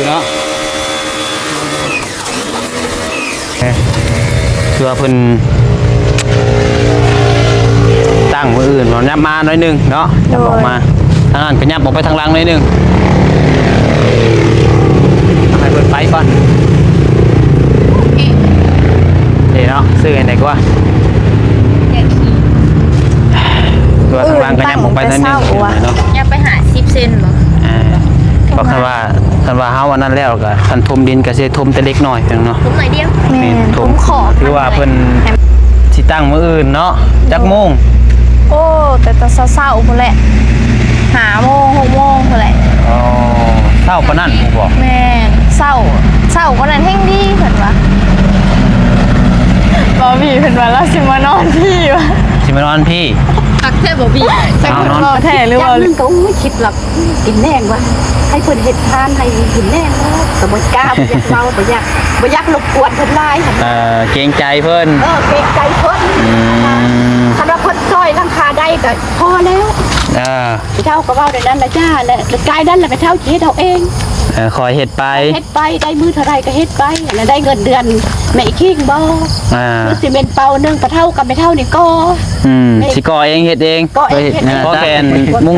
ເນາະ ເອີ ຄືວ່າເພິ່ນຕັ້ງມື້ອື່ນ ເນາະ ຍັບມາໜ້ອຍໜຶ່ງເນາະ ຍັບອອກມາ ໂດຍ ທາງນັ້ນກໍຍັບອອກໄປທາງຫຼັງໜ້ອຍໜຶ່ງ ໃຫ້ເພິ່ນໄປກ່ອນ ນີ້ເນາະ ຊື້ໃຫ້ແດ່ກວ່າ ແຈກຂີ້ ຄືວ່າທາງຫຼັງກໍຍັບອອກໄປໜ້ອຍໜຶ່ງເນາະ ຍັບໄປຫ້າສິບເຊັນບໍ່ ອ່າ ເພາະຄັນວ່າ ຄັນວ່າເຮົາອັນນັ້ນແລ້ວກໍ ຄັນຖົມດິນກໍຊິຖົມແຕ່ເລັກນ້ອຍເນາະ ຖົມໜ້ອຍດຽວ ແມ່ນ ແມ່ນ ຖົມ ຖົມຂອບ ຄືວ່າເພິ່ນຊິຕັ້ງມື້ອື່ນເນາະ ຈັກໂມງ ໂອ້ ແຕ່ ແຕ່ເຊົ້າໆ ພຸ້ນແຫຼະ ຫ້າໂມງ ຫົກໂມງພຸ້ນແຫຼະ ອໍ ເຊົ້າປານນັ້ນພຸ້ນບໍ ແມ່ນ ເຊົ້າ ເຊົ້າປານນັ້ນແຮ່ງດີເພິ່ນວ່າ ບອບບີເພິ່ນວ່າລາວຊິມານອນພີ້ວ່າ ຊິມານອນພີ້ ຄັກແທ້ບອບບີ ເອົານອນ ເວົ້າແທ້ຫຼືວ່າ ຢ່າງໜຶ່ງກໍ ໂອ້ຍ ຄິດວ່າ ກິນແນງວ່າ ໃຫ້ເພິ່ນເຮັດທານໃຫ້ກິນແນງ ກໍບໍ່ກ້າ ບໍ່ຢາກເວົ້າ ບໍ່ຢາກ ບໍ່ຢາກລົບກວນເພິ່ນຫຼາຍ ເອີ ເກງໃຈເພິ່ນ ເອີ ເກງໃຈເພິ່ນ ອືມ ຄັນວ່າເພິ່ນຊ່ອຍຫຼັງຄາໄດ້ກໍພໍແລ້ວ ເອີ ແມ່ເຖົ້າກໍເວົ້າແນວນັ້ນລະຈ້າ ແລະກາຍນັ້ນລະແມ່ເຖົ້າຊິເຮັດເອົາເອງ ເອີ ຄ່ອຍເຮັດໄປ ເຮັດໄປ ໄດ້ມື້ເທົ່າໃດກໍເຮັດໄປ ແລ້ວໄດ້ເງິນເດືອນແມ່ອີຄິງບໍ່ ເອີ ຄືຊິແມ່ນເປົາໜຶ່ງ ພໍ່ເຖົ້າກັບແມ່ເຖົ້ານີ້ກໍ ອືມ ຊິກໍ່ເອງເຮັດເອງ ກໍ່ເອງເຮັດເອງ ພໍແກ່ມຸງ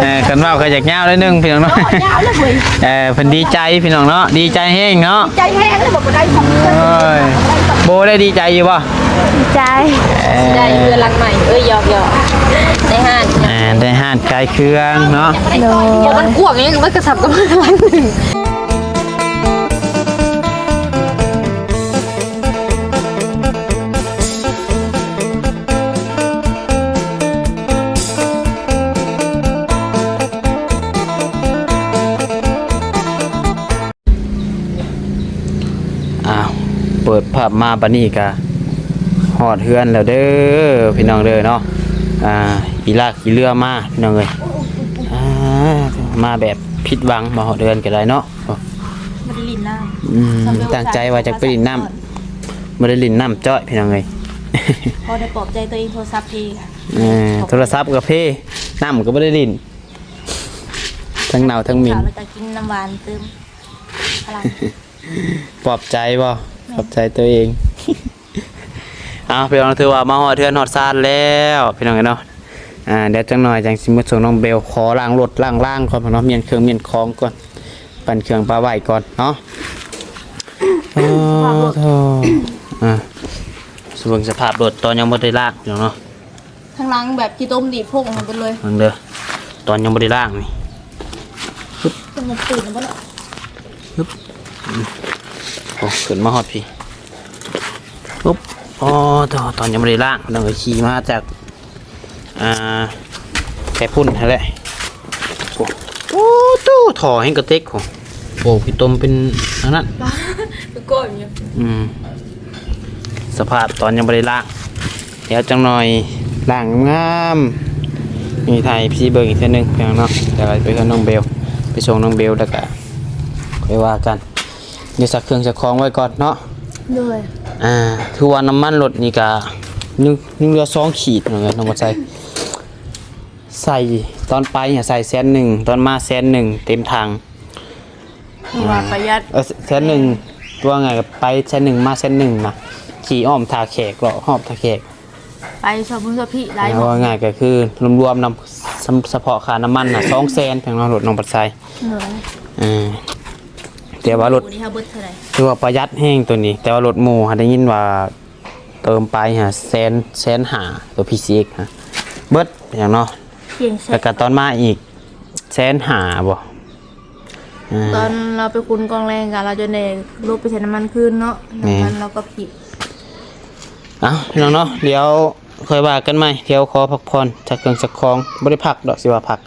ເອີ ຄັນເວົ້າກໍຢາກຍາວໜ້ອຍໜຶ່ງ ພີ່ນ້ອງເນາະ ຍາວເລີຍ ເອີ ເພິ່ນດີໃຈພີ່ນ້ອງເນາະ ດີໃຈແຮງເນາະ ດີໃຈແຮງເລີຍ ບໍ່ໄດ້ຂອງເພິ່ນ ໂອ້ຍ ໂບໄດ້ດີໃຈຢູ່ບໍ່? ດີໃຈ ເອີ ໄດ້ເຮືອນຫຼັງໃໝ່ ເອີຍ ຢອກໆ ໄດ້ຮ້ານ ອ່າ ໄດ້ຮ້ານຂາຍເຄື່ອງເນາະ ໂດຍ ມັນກວ້າງຫຍັງ ມັນກະສັບກັບມັນຫຼັງໜຶ່ງ. ອ້າວ ເປີດພາບມາບາດນີ້ກະຮອດເຮືອນແລ້ວເດີ ພີ່ນ້ອງເດີເນາະ ອ່າ ອີລາກອີເລືອມາ ພີ່ນ້ອງເອີຍ ອ່າ ມາແບບຜິດຫວັງ ມາຮອດເຮືອນກໍໄດ້ເນາະ. ບໍ່ໄດ້ຫຼິ້ນນ້ຳ ອືມ ຕັ້ງໃຈວ່າຈະໄປຫຼິ້ນນ້ຳ ບໍ່ໄດ້ຫຼິ້ນນ້ຳຈ້ອຍ ພີ່ນ້ອງເອີຍ ພໍໄດ້ປອບໃຈຕົວເອງ ໂທລະສັບເພ ເອີ ໂທລະສັບກໍເພ ນ້ຳກໍບໍ່ໄດ້ຫຼິ້ນ ທັງເນົ່າທັງເໝັນ ແລ້ວກໍກິນນ້ຳຫວານເຕີມພະລັງ ປອບໃຈບໍ່? ແມ່ນ ປອບໃຈຕົວເອງ. ເອົາ ພີ່ນ້ອງ ຖືວ່າມາຮອດເຮືອນຮອດຊານແລ້ວ ພີ່ນ້ອງເອີຍເນາະ ອ່າ ດຽວຈັກໜ່ອຍຈັ່ງຊິມາສົ່ງນ້ອງເບວ ຂໍລ້າງລົດລ້າງລາງກ່ອນເນາະ ມ້ຽນເຄື່ອງມ້ຽນຂອງກ່ອນ ປັ່ນເຄື່ອງປະໄວ້ກ່ອນເນາະ. ໂອ້ໂທ້ ອ່າ ເບິ່ງສະພາບລົດຕອນຍັງບໍ່ໄດ້ລ້າງ ພີ່ນ້ອງເນາະ. ທາງຫຼັງແບບຂີ້ຕົມດີບໂພກອອກມາເບິດເລີຍ ເບິ່ງເດີ ຕອນຍັງບໍ່ໄດ້ລ້າງນີ້ ປຶບ ເປັນມັນຕື່ນແລ້ວບໍ່ເນາະ ປຶບ ໂອ້ ຂຶ້ນມາຮອດພີ້ ປຶບ ອໍ ຕອນ ຕອນຍັງບໍ່ໄດ້ລ້າງ ພີ່ນ້ອງເອີຍ ຂີ່ມາຈາກ ອ່າ ແຕ່ພຸ້ນຫັ້ນແຫຼະ ໂອ້ ໂອ້ ໂຕ ທໍ່ແຮ່ງກະເຕັກ ໂອ້ ໂອ້ ຂີ້ຕົມເປັນອັນນັ້ນ ເປັນກ້ອນຢູ່ ອືມ ສະພາບຕອນຍັງບໍ່ໄດ້ລ້າງ ດຽວຈັກໜ່ອຍລ້າງງາມໆ ນີ້ຖ່າຍໃຫ້ເອັຟຊີເບິ່ງອີກເທື່ອໜຶ່ງ ພີ່ນ້ອງເນາະ. ດຽວໄປເຮືອນນ້ອງເບວ ໄປສົ່ງນ້ອງເບວ ແລ້ວກະຄ່ອຍວ່າກັນ ດຽວຊັກເຄື່ອງຊັກຂອງໄວ້ກ່ອນເນາະ. ໂດຍ ອ່າ ຄືວ່ານ້ຳມັນລົດນີ້ກະຍັງ ຍັງເຫຼືອສອງຂີດ ນ້ອງເອີຍ ນ້ອງບໍ່ໃສ່ ໃສ່ ຕອນໄປໃຫ້ໃສ່ແສນໜຶ່ງ ຕອນມາແສນໜຶ່ງເຕັມຖັງ ຄືວ່າປະຢັດ ເອີ ແສນໜຶ່ງ ຕົວງ່າຍກໍໄປແສນໜຶ່ງ ມາແສນໜຶ່ງນະ ຂີ່ອ້ອມທ່າແຂກ ເລາະຮອບທ່າແຂກ ໄປຊອບພຸ້ນຊອບພີ້ຫຼາຍ ເວົ້າງ່າຍກໍຄືລວມໆນຳ ສະເພາະຄ່ານ້ຳມັນນະ ສອງແສນ ເຖິງເນາະ ລົດນ້ອງປັດໄຊ ໂດຍ ເອີ ແຕ່ວ່າລົດ ໂອ້ ນີ້ເຮົາເບິດເທົ່າໃດ? ຖືວ່າປະຢັດແຮງໂຕນີ້ ແຕ່ວ່າລົດໝູ່ຫັ້ນໄດ້ຍິນວ່າ ເຕີມໄປຫາແສນ ແສນຫ້າ ຕົວ ພີຊີເອັກ ຫາ ເບິດຫຍັງເນາະ ພຽງແສນ ແລ້ວກະຕອນມາອີກແສນຫ້າບໍ່ ອ່າ ຕອນລາວໄປຂຸນກ່ອງແລງກະ ລາວຈົນໄດ້ລົບໄປໃສ່ນ້ຳມັນຄືນເນາະ ແມ່ນ ນ້ຳມັນລາວກໍຜິດ. ເອົ້າ ພີ່ນ້ອງເນາະ ດຽວຄ່ອຍວ່າກັນໃໝ່ ດຽວຂໍພັກຜ່ອນ ຊັກເຄື່ອງຊັກຂອງ ບໍ່ໄດ້ພັກດອກ ຊິວ່າພັກ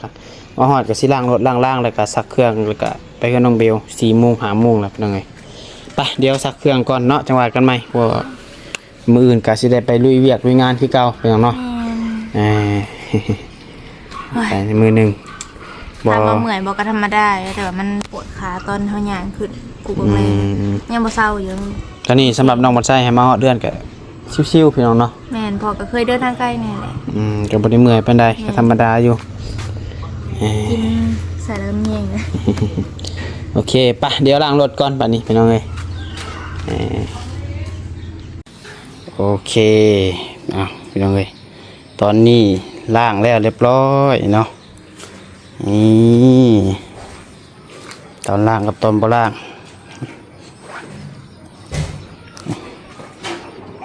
ມາຮອດກໍຊິລ້າງລົດລ້າງລາງ ແລ້ວກໍຊັກເຄື່ອງ ແລ້ວກໍໄປເຮືອນນ້ອງເບວ ສີ່ໂມງ ຫ້າໂມງແລ້ວ ພີ່ນ້ອງເອີຍ. ໄປ ດຽວຊັກເຄື່ອງກ່ອນເນາະ ຈັ່ງວ່າກັນໃໝ່ ເພາະວ່າມື້ອື່ນກໍຊິໄດ້ໄປລຸຍວຽກລຸຍງານຄືເກົ່າ ພີ່ນ້ອງເນາະ. ແມ່ນ ເອີ ໂອ້ຍ ໄປມື້ໜຶ່ງ ຖາມວ່າເມື່ອຍບໍ່ ກໍທຳມະດາ ແຕ່ວ່າມັນປວດຂາຕອນເຮົາຍ່າງຂຶ້ນພູກອງແລ ອືມ ຍັງບໍ່ເຊົາຢູ່. ຕອນນີ້ສຳລັບນ້ອງບອນໄຊໃຫ້ມາຮອດເຮືອນກໍຊິວໆ ພີ່ນ້ອງເນາະ. ແມ່ນ ເພາະກໍເຄີຍເດີນທາງໄກແດ່ແຫຼະ ອືມ ກໍບໍ່ໄດ້ເມື່ອຍປານໃດ ແມ່ນ ກໍທຳມະດາຢູ່ ເອີ ກິນໃສ່ແລ້ວມັນແຍງ. ໂອເຄ ໄປ ດຽວລ້າງລົດກ່ອນບາດນີ້ພີ່ນ້ອງເອີຍ. ເອີ ໂອເຄ ເອົາພີ່ນ້ອງເອີຍ ຕອນນີ້ລ້າງແລ້ວຮຽບຮ້ອຍເນາະ. ນີ້ ຕອນລ້າງກັບຕອນບໍ່ລ້າງ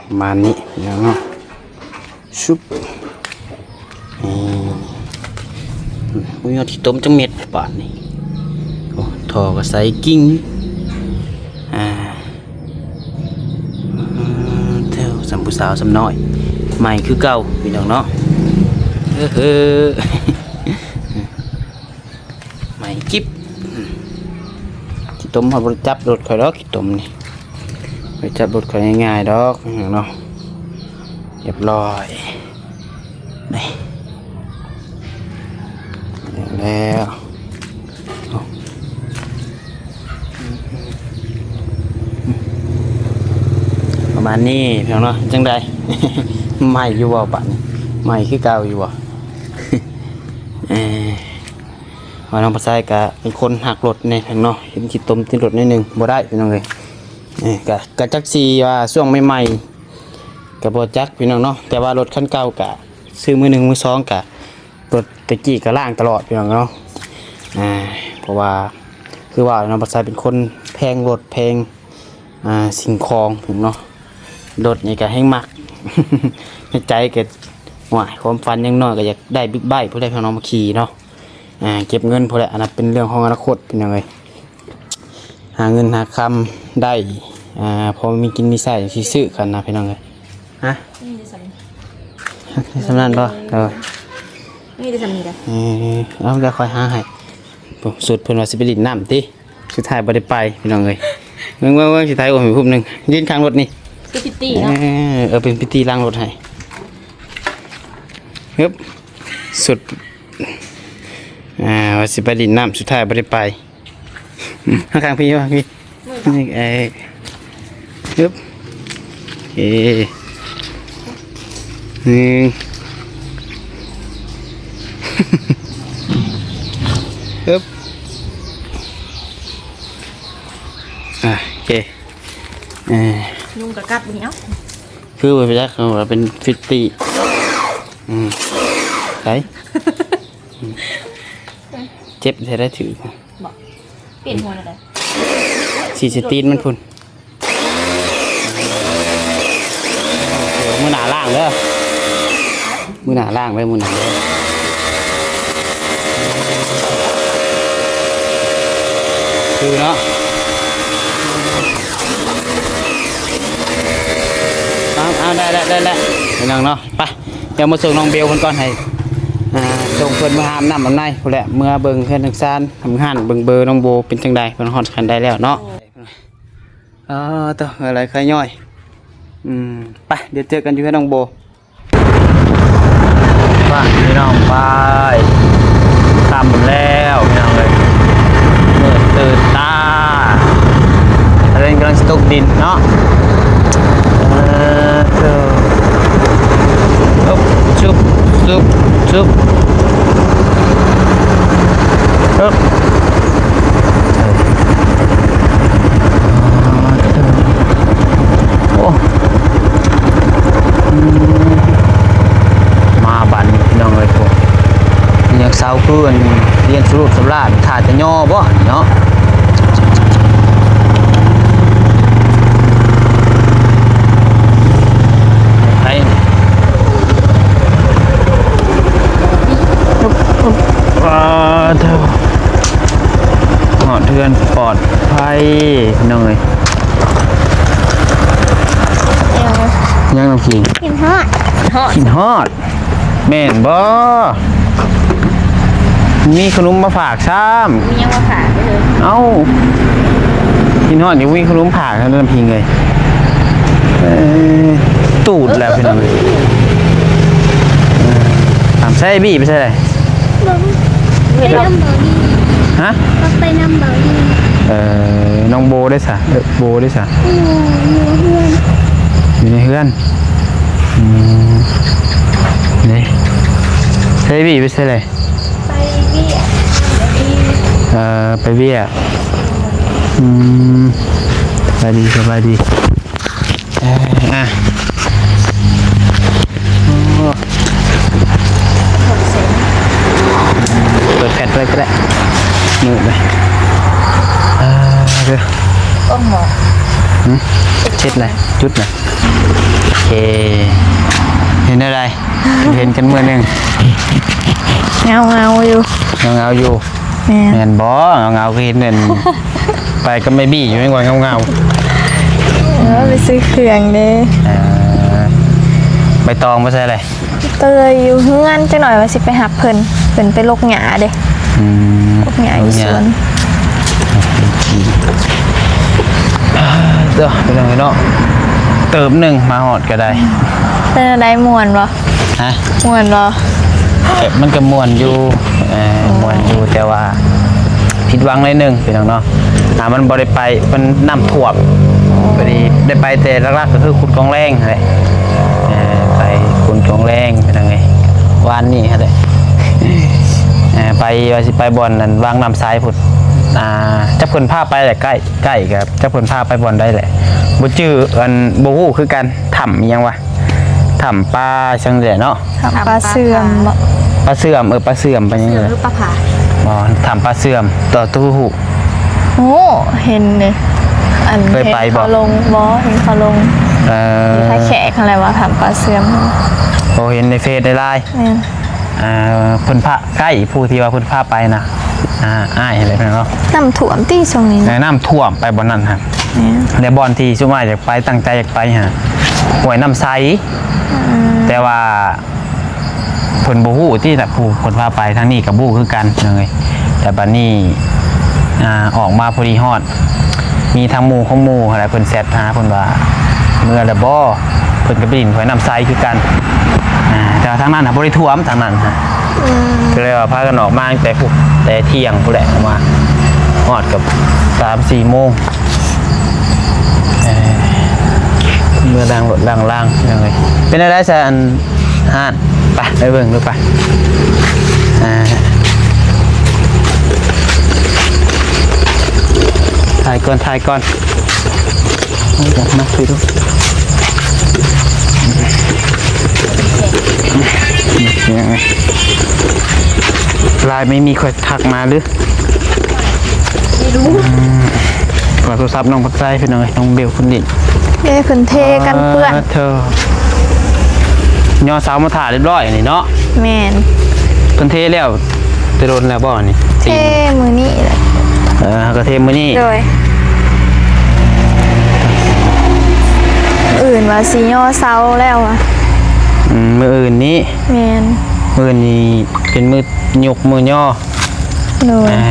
ປະມານນີ້ເນາະ. ຊຸບ ນີ້ ອຸຍ ເອົາຂີ້ຕົມຈັກເມັດບາດນີ້. ໂອ້ ທໍ່ກໍໃສກິ່ງ ອ່າ ເອີ ສ່ຳຜູ້ສາວສ່ຳນ້ອຍ ໃໝ່ຄືເກົ່າພີ່ນ້ອງເນາະ. ເອີ ເອີ ໃໝ່ກິບ. ອືມ ຂີ້ຕົມເຮົາບໍ່ໄດ້ຈັບລົດຂ້ອຍດອກ ຂີ້ຕົມນີ້ ບໍ່ໄດ້ຈັບລົດຂ້ອຍງ່າຍໆດອກເນາະ. ຮຽບຮ້ອຍ ນີ້ ແລ້ວ ປະມານນີ້ພີ່ນ້ອງເນາະ. ຈັ່ງໃດ ໃໝ່ຢູ່ບໍ່ບາດນີ້ ໃໝ່ຄືເກົ່າຢູ່ບໍ່? ເອີ ວ່ານ້ອງປາຊາຍກະເປັນຄົນຮັກລົດແດ່ເນາະ ເຫັນຂີ້ຕົມຕິດລົດໜ້ອຍໜຶ່ງບໍ່ໄດ້ພີ່ນ້ອງເອີຍ. ເອີ ກະ ກະຈັກຊິວ່າຊ່ວງໃໝ່ໆ ກະບໍ່ຈັກພີ່ນ້ອງເນາະ ແຕ່ວ່າລົດຄັນເກົ່າກະຊື້ມື້ໜຶ່ງມື້ສອງກະ ລົດແຕ່ກີ້ກະລ້າງຕະຫຼອດພີ່ນ້ອງເນາະ. ອ່າ ເພາະວ່າຄືວ່ານ້ອງປາຊາຍເປັນຄົນແພງລົດແພງ ອ່າ ສິ່ງຂອງເນາະ ລົດນີ້ກະແຮງມັກ ໃນໃຈກະ ໂອ້ຍ ຄວາມຝັນຢ່າງໜ້ອຍກະຢາກໄດ້ບິກໄບພຸ້ນແຫຼະພີ່ນ້ອງ ມາຂີ່ເນາະ. ອ່າ ເກັບເງິນພຸ້ນແຫຼະ ອັນນັ້ນເປັນເລື່ອງຂອງອະນາຄົດພີ່ນ້ອງເອີຍ. ຫາເງິນຫາຄຳໄດ້ ອ່າ ພໍມີກິນມີໃຊ້ຈັ່ງຊີ້ຊື້ກັນນະພີ່ນ້ອງເອີຍ. ຮະ ມີແຕ່ສ່ຳນີ້ ສ່ຳນັ້ນບໍ່? ເອີ ມີແຕ່ສ່ຳນີ້ແຫຼະ. ເອີ ເອົາ ດຽວຂ້ອຍຫາໃຫ້. ໂອ້ ສຸດເພິ່ນວ່າຊິໄປຫຼິ້ນນ້ຳຕິ ສຸດທ້າຍບໍ່ໄດ້ໄປພີ່ນ້ອງເອີຍ. ເບິ່ງໆໆ ຊິຖ່າຍຮູບໃຫ້ຮູບໜຶ່ງ ຢືນຂ້າງລົດນີ້ ຄືພິດຕີ້ເນາະ. ເອີ ເອີ ເປັນພິດຕີ້ລ້າງລົດໃຫ້. ຮຶບ ສຸດ ອ່າ ວ່າຊິໄປຫຼິ້ນນ້ຳ ສຸດທ້າຍບໍ່ໄດ້ໄປ. ອືມ ຂ້າງໆ ພີ່ ຂ້າງໆ ພີ່ ນີ້ ເອີ ຮຶບ ເອີ ໜຶ່ງ ຮຶບ ອ່າ ໂອເຄ ເອີ ຍຸງກະກັດນີ້ເອົາ ຄືວ່າໄປຈັກ ເຂົາວ່າເປັນພິດຕີ້ ອືມ ໄປ ອືມ ເຈັບແທ້ໄດ໋ຖືກ ບໍ່ ປ່ຽນຫົວແລ້ວໄດ໋ ສີສະຕີນມັນພຸ້ນ. ມື້ໜ້າລ້າງເດີ ມື້ໜ້າລ້າງເດີ ມື້ໜ້າເດີ ຄືເນາະ. ເອົາ ເອົາ ໄດ້ແລ້ວ ໄດ້ແລ້ວ ພີ່ນ້ອງເນາະ. ໄປ ດຽວມາສົ່ງນ້ອງເບວເພິ່ນກ່ອນ ໃຫ້ ອ່າ ສົ່ງເພິ່ນເມືອອາບນ້ຳອາບໃນພຸ້ນແຫຼະ ເມືອເບິ່ງເຮືອນເບິ່ງຊານ ເບິ່ງຮ້ານເບິ່ງເບີນ້ອງໂບເປັນຈັ່ງໃດ ເພິ່ນຮອດຄັນໃດແລ້ວເນາະ. ອໍ ໂຕ ເອີ ໄຫຼໄຄຍ້ອຍ ອືມ ໄປ ດຽວເຈີກັນຢູ່ເຮືອນນ້ອງໂບ. ໄປ ພີ່ນ້ອງ ໄປ ຄ່ຳແລ້ວ ພີ່ນ້ອງເອີຍ ມືດຕື່ນຕາ ຕາເວັນກຳລັງຊິຕົກດິນເນາະ. ເອີ ເອີ ອຶບ ຊຶບ ຊຶບ ຊຶບ ອຶບ ໂອ້ ອືມ ມາບາດນີ້ ພີ່ນ້ອງເອີຍ ໂອ້ ຍັງເຊົາຄືອັນ ລຽນສະຫຼຸບສະຫຼາດ ຖ້າຈະຍໍບໍ່ເນາະ. ໄປ ປາດໂທ້ ຮອດເຮືອນປອດໄພ ພີ່ນ້ອງເອີຍ. ຫຍັງ ຫຍັງນ້ອງຄິງ? ຄິດຮອດ ຮອດ ຄິດຮອດ. ແມ່ນບໍ່? ມີຂະໜົມມາຝາກຊ້ຳ. ມີຫຍັງມາຝາກເດີ? ເອົ້າ ກິນຮອດ ຍັງມີຂະໜົມຝາກນຳພິງເອີຍ. ເອີ ຕູດແລ້ວພີ່ນ້ອງເອີຍ. ເອີ ຕາມໃສ່ບີໄປໃສ່ໃດ? ບໍ່ ໄປນຳເບົາດີ. ຮະ? ໄປນຳເບົາດີ. ເອີ ນ້ອງໂບໄດ້ສະ? ເອີ ໂບໄດ້ສະ? ຢູ່ ຢູ່ເຮືອນ ຢູ່ໃນເຮືອນ. ອືມ ນີ້ ໃສ່ບີໄປໃສ່ໃດ? ໄປວຽກ. ເອີ ໄປວຽກ. ອືມ ສະບາຍດີ ສະບາຍດີ. ເອີ ອ່ະ ໂອ້ ເປີດແຟລດໄວ້ກໍໄດ້ ມືດເລີຍ. ເອີ ເດີ ໂອ້ໂຫ ຫຶ ເຮັດແຫຼະ ຈຸດນະ. ໂອເຄ ເຫັນແນວໃດ? ເຫັນກັນມື້ໜຶ່ງ ເຫງົາໆຢູ່ ເຫງົາໆຢູ່. ແມ່ນ ແມ່ນບໍ່? ເຫງົາໆ ຄືເຫັນນັ້ນ ໄປກັບແມ່ບີ້ຢູ່ ຍັງວ່າເຫງົາໆ. ເອີ ໄປຊື້ເຄື່ອງເດ້. ອ່າ ໃບຕອງໄປໃສແຫຼະ? ເຕີຍຢູ່ເຮືອນ ຈັກໜ້ອຍວ່າຊິໄປຮັບເພິ່ນ ເພິ່ນໄປລົກຫຍ້າເດ້. ອືມ ລົກຫຍ້າຢູ່ສວນ. ເດີ ພີ່ນ້ອງເອີຍເນາະ ເຕີບໜຶ່ງມາຮອດກໍໄດ້. ເປັນຈັ່ງໃດ ມ່ວນບໍ່? ຮະ? ມ່ວນບໍ່? ເອີ ມັນກໍມ່ວນຢູ່ ເອີ ມ່ວນຢູ່ ແຕ່ວ່າຜິດຫວັງໜ້ອຍໜຶ່ງພີ່ນ້ອງເນາະ. ອ່າ ມັນບໍ່ໄດ້ໄປ ມັນນ້ຳຖ້ວມ ພໍດີໄດ້ໄປ ແຕ່ຫຼັກໆກໍຄືຂຸດກອງແລງຫັ້ນແຫຼະ. ເອີ ໄປຂຸດກອງແລງ ພີ່ນ້ອງເອີຍ ວານນີ້ຫັ້ນແຫຼະ. ເອີ ໄປວ່າຊິໄປບ່ອນນັ້ນ ວັງນ້ຳໃສພຸ້ນ. ອ່າ ຈັກເພິ່ນພາໄປແຫຼະ ໃກ້ ໃກ້ກັບ ຈັກເພິ່ນພາໄປບ່ອນໃດແຫຼະ ບໍ່ຈື່ ອັນ ບໍ່ຮູ້ຄືກັນ. ຖ້ຳອີ່ຫຍັງວະ? ຖ້ຳປາຈັ່ງໃດເນາະ? ຖ້ຳປາເສື່ອມບໍ? ປາເສື່ອມ ເອີ ປາເສື່ອມ ປາຫຍັງ ເຊື່ອມ ເອີ ຫຼືປາຜາ? ອໍ ຖ້ຳປາເສື່ອມ ຕໍ່ຕູ້ຮູ້. ໂອ້ ເຫັນເດ້ ອັນ ເຄີຍໄປບໍ? ເຫັນເຂົາລົງບໍ? ເຫັນເຂົາລົງ ເອີ ຢູ່ທ່າແຂກຫັ້ນແຫຼະວ່າຖ້ຳປາເສື່ອມ. ໂອ້ ເຫັນໃນເຟສໃນໄລນ໌. ແມ່ນ ອ່າ ເພິ່ນພາ ໄກຜູ້ທີ່ວ່າເພິ່ນພາໄປນະ ອ່າ ອ້າຍຫັ້ນແຫຼະເນາະ. ນ້ຳຖ້ວມຕິຊ່ວງນີ້ນະ? ເອີ ນ້ຳຖ້ວມ ໄປບ່ອນນັ້ນຫັ້ນ. ແມ່ນ ແລະ ບ່ອນທີ່ຊຸມອ້າຍຢາກໄປ ຕັ້ງໃຈຢາກໄປຫັ້ນ ຫ້ວຍນ້ຳໃສ. ອືມ ແຕ່ວ່າເພິ່ນບໍ່ຮູ້ຕິລະ ຜູ້ເພິ່ນພາໄປ. ທາງນີ້ກໍບໍ່ຮູ້ຄືກັນເລີຍ ແຕ່ບັດນີ້ ອ່າ ອອກມາພໍດີຮອດ ມີທາງໝູ່ຂອງໝູ່ຫັ້ນແຫຼະ ເພິ່ນແຊັດຫາ ເພິ່ນວ່າເມືອແລ້ວບໍ່? ເພິ່ນກໍໄປຫຼິ້ນຫ້ວຍນ້ຳໃສຄືກັນ. ອ່າ ແຕ່ວ່າທາງນັ້ນນະບໍ່ໄດ້ຖ້ວມ ທາງນັ້ນນະ. ອືມ ກໍເລີຍວ່າພາກັນອອກມາຕັ້ງແຕ່ພຸ້ນ ແຕ່ທ່ຽງພຸ້ນແຫຼະ ອອກມາຮອດກັບສາມສີ່ໂມງ. ເອີ ເມືອລ້າງລົດລ້າງລາງ ພີ່ນ້ອງເອີຍ. ເປັນແນວໃດຊະ ອັນ ຮ້ານ ໄປ ໄປເບິ່ງດູໄປ. ອ່າ ຖ່າຍກ່ອນ ຖ່າຍກ່ອນ. ໂອ້ຍ ຢາກມາຄຸຍດູ ไลน์ไม่มี ใครทักมาหรือ? ไม่รู้ อืม โทรศัพท์น้องพัดไส้ พี่น้องเอ้ย น้องเบลคนนี้ เอ้ย เพิ่นเทกันเปื้อน อ่า เธอ ย่อเสามาถ่าเรียบร้อยนี่เนาะ แม่น เพิ่นเทแล้ว แต่โดนแล้วบ่นี่ เทมื้อนี้แหละ เออ ก็เทมื้อนี้ โดย มื้ออื่นว่าสิย่อเสาแล้วอะ อืม มื้ออื่นนี้ แม่น มื้อนี้เป็นมื้อยกมื้อย่อ โดย อ่า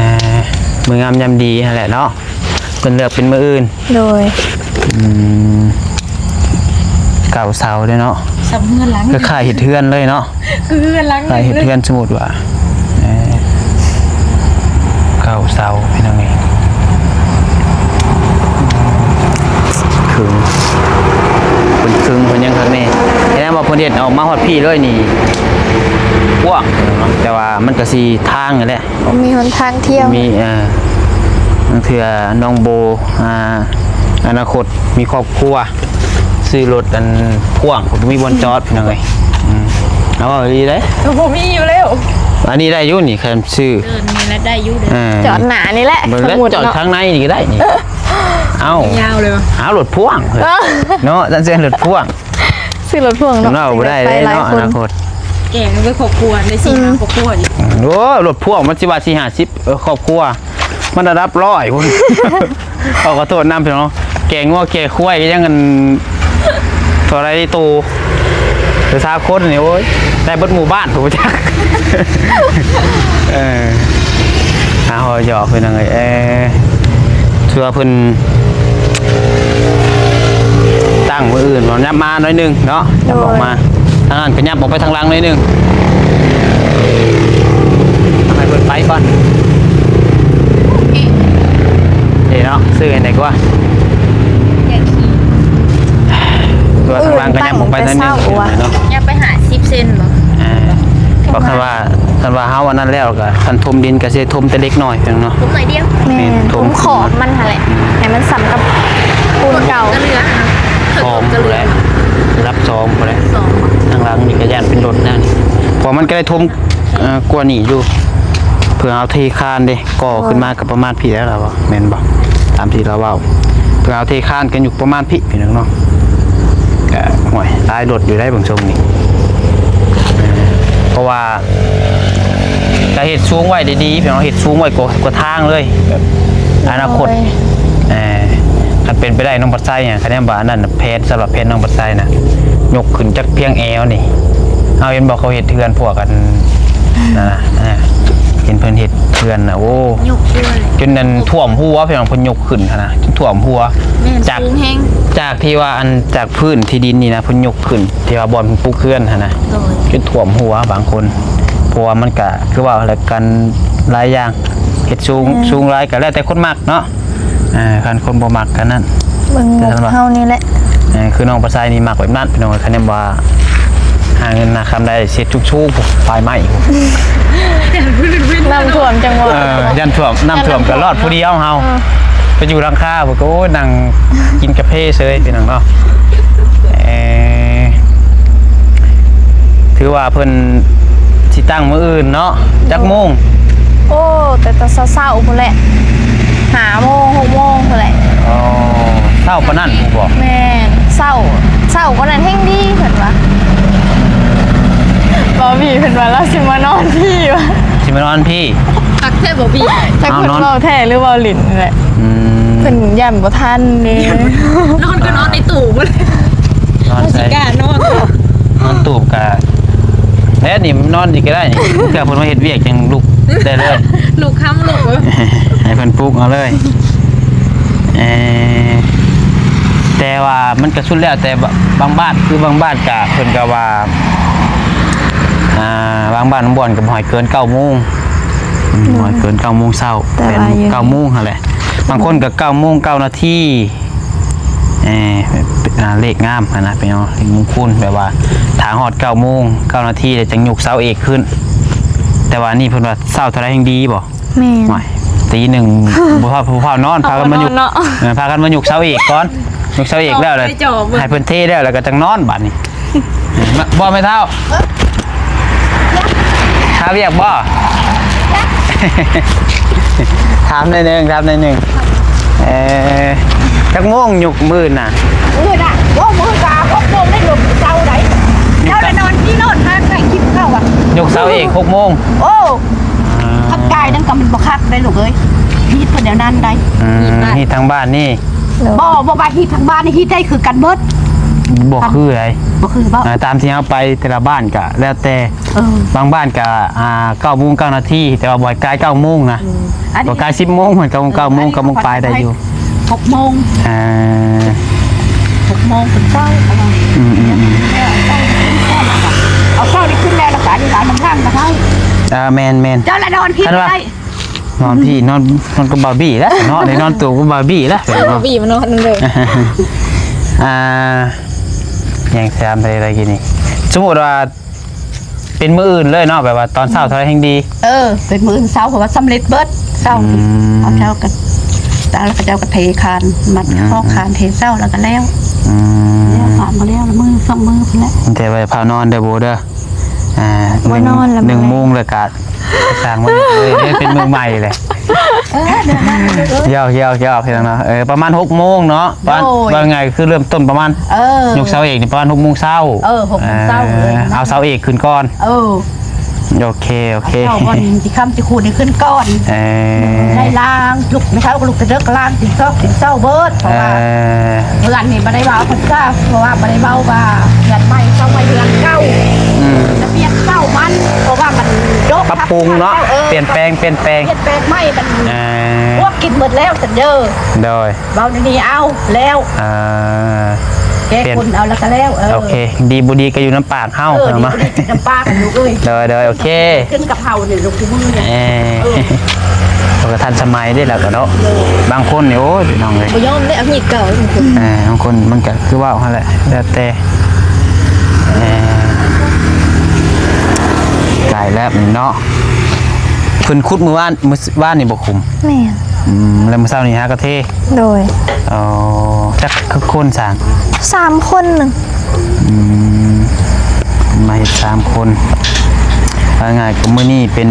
มื้องามยามดีหั่นแหละเนาะ เพิ่นเลือกเป็นมื้ออื่น โดย อืม เก่าเสาเด้เนาะ สำเฮือนหลัง ก็คล้ายเฮ็ดเฮือนเลยเนาะ คือเฮือนหลัง คล้ายเฮ็ดเฮือน สมมุติว่า เอ่อ เก่าเสา พี่น้องเอ้ย ครึง เพิ่นครึง เพิ่นยังคักแน่ แสดงว่าเพิ่นเฮ็ดออกมาฮอดพี้เลยนี่ กว้างเนาะ แต่ว่ามันก็สิทางนั่นแหละ บ่มีหนทางเที่ยว มี เอ่อ บางเทื่อน้องโบ อ่า อนาคตมีครอบครัว ซื้อรถอันพ่วง บ่มีบ่อนจอด พี่น้องเอ้ย อืม เอาอีหลีเด้ บ่มีอยู่แล้ว อันนี้ได้อยู่นี่ คันซื้อ เออ นี่แหละได้อยู่เด้ อ่า จอดหน้านี่แหละ เบิ่งแล้ว สมมุติเนาะ จอดข้างในนี่ก็ได้นี่ เอ้า ยาวเลยวะ เอารถพ่วงเฮ้ย เนาะ จั่งซี้รถพ่วง ซื้อรถพ่วงเนาะ เว้าบ่ได้เลยเนาะ อนาคต แก่งไปครอบครัว ได้สี่ห้าครอบครัวอีก โอ้ รถพ่วงมันสิว่าสี่ห้าสิบ เออ ครอบครัว มันระดับร้อยพุ้น เอาขอโทษนำพี่น้อง แก่งัวแก่ควายก็ยังกัน เท่าไรโต หรือซาวคนนี่ โอ้ย ได้เบิดหมู่บ้าน ผมจัก เออ เอาหยอกพี่น้องเอ้ย เออ ถือว่าเพิ่น ตั้งมื้ออื่น ว่ายับมาหน่อยหนึ่งเนาะ โดย ยับออกมา ทางนั้นก็ยับออกไปทางหลังหน่อยหนึ่ง ให้เพิ่นไปก่อน นี่เนาะ ซื้อให้ได้กว่า อย่าขี่ ตัวทางหลังก็ยับออกไปทางหนึ่ง อื่นตั้งแต่เช้าว่ะ เนาะ ยับไปห้าสิบเซนบ่ อ่า ເພາະຄັນວ່າ ຄັນວ່າເຮົາອັນນັ້ນແລ້ວກໍ ຄັນຖົມດິນກໍຊິຖົມແຕ່ເລັກນ້ອຍເນາະ ຖົມໜ້ອຍດຽວ ແມ່ນ ແມ່ນ ຖົມ ຖົມຂອບມັນຫັ້ນແຫຼະ ໃຫ້ມັນສ່ຳກັບປູນເກົ່າ ກໍເຫຼືອຫັ້ນນະ ສອງພຸ້ນແຫຼະ ລະດັບສອງພຸ້ນແຫຼະ ສອງ ທາງຫຼັງນີ້ກໍຢ້ານເປັນລົດແນວນີ້ ເພາະມັນກໍໄດ້ຖົມ ເອີ ກວ່ານີ້ຢູ່ ເພື່ອເອົາເທຄານເດ້ ກໍ່ຂຶ້ນມາກໍປະມານພີ້ແລ້ວລະວ່າ ແມ່ນບໍ່? ຕາມທີ່ລາວເວົ້າ ເພື່ອເອົາເທຄານກໍຍຸກປະມານພີ້ ພີ່ນ້ອງເນາະ ກະ ໂອ້ຍ ຫຼາຍລົດຢູ່ໄດ໋ເບິ່ງຊົງນີ້ ເພາະວ່າ ກະເຮັດສູງໄວ້ດີໆ ພີ່ນ້ອງ ເຮັດສູງໄວ້ກວ່າ ກວ່າທາງເລີຍ ແບບອະນາຄົດ ໂດຍ ເອີ ຄັນເປັນໄປໄດ້ ນ້ອງບັດໄຊ ຄັນແມ່ນວ່າອັນນັ້ນ ແຜນ ສຳລັບແຜນນ້ອງບັດໄຊນະ ຍົກຂຶ້ນຈັກພຽງແອວນີ້ ເຮົາເຫັນບໍ່ ເຂົາເຮັດເຮືອນພວກກັນ ນັ້ນນະ ເຫັນເພິ່ນເຮັດເຮືອນນະ ໂອ້ ຍົກເຮືອນ ຈົນນັ້ນຖ້ວມຫົວ ພີ່ນ້ອງ ເພິ່ນຍົກຂຶ້ນຫັ້ນນະ ຈົນຖ້ວມຫົວ ແມ່ນ ຈາກ ສູງແຮງ ຈາກທີ່ວ່າອັນ ຈາກພື້ນທີ່ດິນນີ້ນະ ເພິ່ນຍົກຂຶ້ນ ທີ່ວ່າບ່ອນເພິ່ນປຸກເຮືອນຫັ້ນນະ ໂດຍ ຈົນຖ້ວມຫົວບາງຄົນ ເພາະວ່າມັນກະ ຄືວ່າແຫຼະ ກັນຫຼາຍຢ່າງ ເຮັດສູງ ແມ່ນ ສູງຫຼາຍກະແລ້ວແຕ່ຄົນມັກເນາະ ເອີ ຄັນຄົນບໍ່ມັກກະນັ້ນ ເບິ່ງງົບເຮົານີ້ແຫຼະ ເອີ ຄືນ້ອງປະໄຊນີ້ມັກແບບນັ້ນ ພີ່ນ້ອງ ຄັນແມ່ນວ່າ ຫາເງິນຫາຄຳໄດ້ ເຮັດສູງໆ ປາຍໄມ້ ນ້ຳຖ້ວມຈັງຫວະ ເອີ ຢ້ານຖ້ວມ ນ້ຳຖ້ວມກໍລອດຜູ້ດຽວເຮົາ ເອີ ໄປຢູ່ຫຼັງຄາພຸ້ນກໍ ໂອ້ຍ ນັ່ງກິນກາເຟເຊີຍ ພີ່ນ້ອງເນາະ ເອີ ຖືວ່າເພິ່ນຊິຕັ້ງມື້ອື່ນເນາະ ຈັກໂມງ? ໂອ້ ແຕ່ຕອນເຊົ້າໆ ພຸ້ນແຫຼະ ຫ້າໂມງ ຫົກໂມງພຸ້ນແຫຼະ ອໍ ເຊົ້າປານນັ້ນພຸ້ນບໍ? ແມ່ນ ເຊົ້າ ເຊົ້າກວ່ານັ້ນແຮ່ງດີ ເພິ່ນວ່າ ບາວບີ ເພິ່ນວ່າລາວຊິມານອນພີ້ວ່າ ຊິມານອນພີ້ ຄັກແທ້ບາວບີ ຈັກເພິ່ນເວົ້າແທ້ຫຼືເວົ້າຫຼິ້ນນີ້ແຫຼະ ອືມ ເພິ່ນຢ້ານບໍ່ທັນເດ້ ນອນກໍນອນໃນຕູ້ພຸ້ນ ນອນໃສ ຊິກ້ານອນ ນອນຕູບກະ ແທ້ນີ້ນອນນີ້ກໍໄດ້ນີ້ ເພື່ອເພິ່ນມາເຮັດວຽກຈັ່ງລຸກໄດ້ເລີຍ ລຸກຄ້ຳລຸກ ໃຫ້ເພິ່ນປຸກເອົາເລີຍ ເອີ ແຕ່ວ່າມັນກໍສຸດແລ້ວແຕ່ບາງບ້ານ ຄືບາງບ້ານກະເພິ່ນກໍວ່າ ອ່າ ບາງບ້ານບາງບ່ອນກໍບໍ່ໃຫ້ເກີນເກົ້າໂມງ ອືມ ບໍ່ໃຫ້ເກີນເກົ້າໂມງເຊົ້າ ແປດ ເກົ້າໂມງຫັ້ນແຫຼະ ບາງຄົນກໍເກົ້າໂມງເກົ້ານາທີ ເອີ ເປັນ ເອີ ເລກງາມຫັ້ນນະ ເປັນເລກມຸງຄຸນ ແບບວ່າຖ້າຮອດເກົ້າໂມງເກົ້ານາທີແລ້ວຈັ່ງຍົກເສົາເອກຂຶ້ນ ແຕ່ວ່າອັນນີ້ເພິ່ນວ່າເຊົ້າເທົ່າໃດແຮ່ງດີບໍ? ແມ່ນ ໂອ້ຍ ຕີໜຶ່ງບໍ່ພາ ບໍ່ພານອນ ພາກັນມາຍົກ ເອີ ພາກັນມາຍົກເສົາເອກກ່ອນ ຍົກເສົາເອກແລ້ວແລ້ວ ໃຫ້ເພິ່ນເທແລ້ວ ແລ້ວກໍຈັ່ງນອນບາດນີ້ ບໍ່ແມ່ເຖົ້າ ຫາວຽກບໍ່? ຖາມໜ້ອຍໜຶ່ງ ຖາມໜ້ອຍໜຶ່ງ ເອີ ຈັກໂມງຍົກມື້ນະ? ມື້ນະ ໂອ້ ມື້ກະຫົກໂມງໄດ້ ຍົກເສົາໄດ້ ເຈົ້າໄດ້ນອນທີ່ນອນ ຫາໃສ່ກິນເຂົ້າອະ ຍົກເສົາເອກຫົກໂມງ ໂອ້ ອ່າ ຄັນກາຍນັ້ນກໍມັນບໍ່ຄັກໄດ໋ລູກເອີຍ ຮີດເພິ່ນແນວນັ້ນໄດ໋ ອືມ ຮີດທາງບ້ານນີ້ ບໍ່ ບໍ່ວ່າຮີດທາງບ້ານ ຮີດໄດ້ຄືກັນເບິດ ບໍ່ຄືໃດ ບໍ່ຄືບໍ່ ອ່າ ຕາມທີ່ເຮົາໄປແຕ່ລະບ້ານກະແລ້ວແຕ່ ເອີ ບາງບ້ານກະ ອ່າ ເກົ້າໂມງເກົ້ານາທີ ແຕ່ວ່າບໍ່ໃຫ້ກາຍເກົ້າໂມງນະ ເອີ ອັນນີ້ ບໍ່ກາຍສິບໂມງ ມັນເກົ້າໂມງ ເກົ້າໂມງປາຍໄດ້ຢູ່ ຫົກໂມງ ອ່າ ຫົກໂມງເປັນເຊົ້າ ອືມໆໆ ເອົາເຊົ້ານີ້ຂຶ້ນແລ້ວ ແລ້ວກໍເອົາເຊົ້ານີ້ຂຶ້ນແລ້ວ ແລ້ວກໍອັນນີ້ກໍອັນນັ້ນຂ້າງກໍເຮົາ ອ່າ ແມ່ນໆ ເຈົ້າລະນອນພີ້ໄດ້ ນອນພີ້ ນອນ ນອນກັບບາວບີແຫຼະເນາະ ໄດ້ນອນຕູບກັບບາວບີແຫຼະ ບາວບີມານອນນຳເດີ ອ່າ ຫຍັງຖາມໄປໄດ້ກີ້ນີ້ ສົມມຸດວ່າເປັນມື້ອື່ນເລີຍເນາະ ແບບວ່າຕອນເຊົ້າເທົ່າໃດແຮ່ງດີ ເອີ ເປັນມື້ອື່ນເຊົ້າ ເພາະວ່າສຳເລັດເບິດເຊົ້າ ອືມ ເຂົາເຈົ້າກໍ ເຂົາເຈົ້າກໍເທຄານ ມັດ ອືມ ຄອກຄານເທເຊົ້າ ແລ້ວກໍແລ້ວ ອືມ ແລ້ວຄານກໍແລ້ວ ມື້ສອງມື້ພຸ້ນແຫຼະ ແຕ່ວ່າຢ່າພານອນເດີໂບເດີ ອ່າ ບໍ່ນອນລະ ໜຶ່ງ ໜຶ່ງໂມງແລ້ວກະສ້າງມັນເລີຍ ເປັນມື້ໃໝ່ແຫຼະ ເອີ ເດີນມາເດີ ຢອກໆໆ ພີ່ນ້ອງເນາະ ເອີ ປະມານຫົກໂມງເນາະ ວ່າ ໂດຍ ວ່າງ່າຍຄືເລີ່ມຕົ້ນປະມານ ເອີ ຍົກເສົາເອກນີ້ປະມານຫົກໂມງເຊົ້າ ເອີ ຫົກໂມງເຊົ້າ ເອີ ເລີຍ ເອົາເສົາເອກຂຶ້ນກ່ອນ ເອີ ໂອເຄ ໂອເຄ ເອົາກ່ອນ ຊິຄ້ຳຊິຄູນນີ້ຂຶ້ນກ່ອນ ເອີ ໄດ້ລ້າງ ລຸກ ແມ່ເຖົ້າກໍລຸກແຕ່ເດິກ ກໍລ້າງຕີນຊອກຕີນເຊົາເບິດ ເພາະວ່າ ເອີ ເຮືອນນີ້ບໍ່ໄດ້ວ່າເພິ່ນ ເພາະວ່າບໍ່ໄດ້ເວົ້າວ່າເຮືອນໃໝ່ເຊົາໃໝ່ເຮືອນເກົ່າ ອືມ ລະບຽບເກົ່າມັນ ເພາະວ່າມັນດົກ ປັບປຸງເນາະ ເອີ ປ່ຽນແປງ ປ່ຽນແປງ ປ່ຽນແປງໃໝ່ ມັນ ເອີ ພວກກິນໝົດແລ້ວຊັ້ນເດີ ໂດຍ ເວົ້າແນວນີ້ເອົາແລ້ວ ເອີ ແກ້ກົນເອົາແລ້ວກໍແລ້ວ ເອີ ໂອເຄ ດີບໍ່ດີກໍຢູ່ນຳປາກເຮົາ ເອີ ເນາະ ດີບໍ່ດີກິນນຳປາກກັນລູກເອີຍ ໂດຍ ໂດຍ ໂອເຄ ຂຶ້ນກັບເຮົານີ້ລູກ ຄູ່ມື້ນີ້ ເອີ ເອີ ເຮົາກໍທັນສະໄໝເດ້ລະກໍເນາະ ເອີ ບາງຄົນນີ້ ໂອ້ຍ ພີ່ນ້ອງເອີຍ ບໍ່ຍອມເດ້ ເອົາມີດເກົ່າ ເອີ ບາງຄົນມັນກໍຄືເວົ້າຫັ້ນແຫຼະ ແລ້ວແຕ່ ເອີ ຫຼາຍແລ້ວເນາະ. ເພິ່ນຂຸດມື້ວານ ມື້ວານນີ້ບໍ່ຄຸມ? ແມ່ນ. ອືມ ແລ້ວມື້ເຊົ້ານີ້ຫາກະເທ? ໂດຍ. ອໍ ຈັກຄົນຊ່າງ? ສາມຄົນໜຶ່ງ. ອືມ ມາເຮັດສາມຄົນ. ເວົ້າງ່າຍກໍມື້ນີ້ເປັນ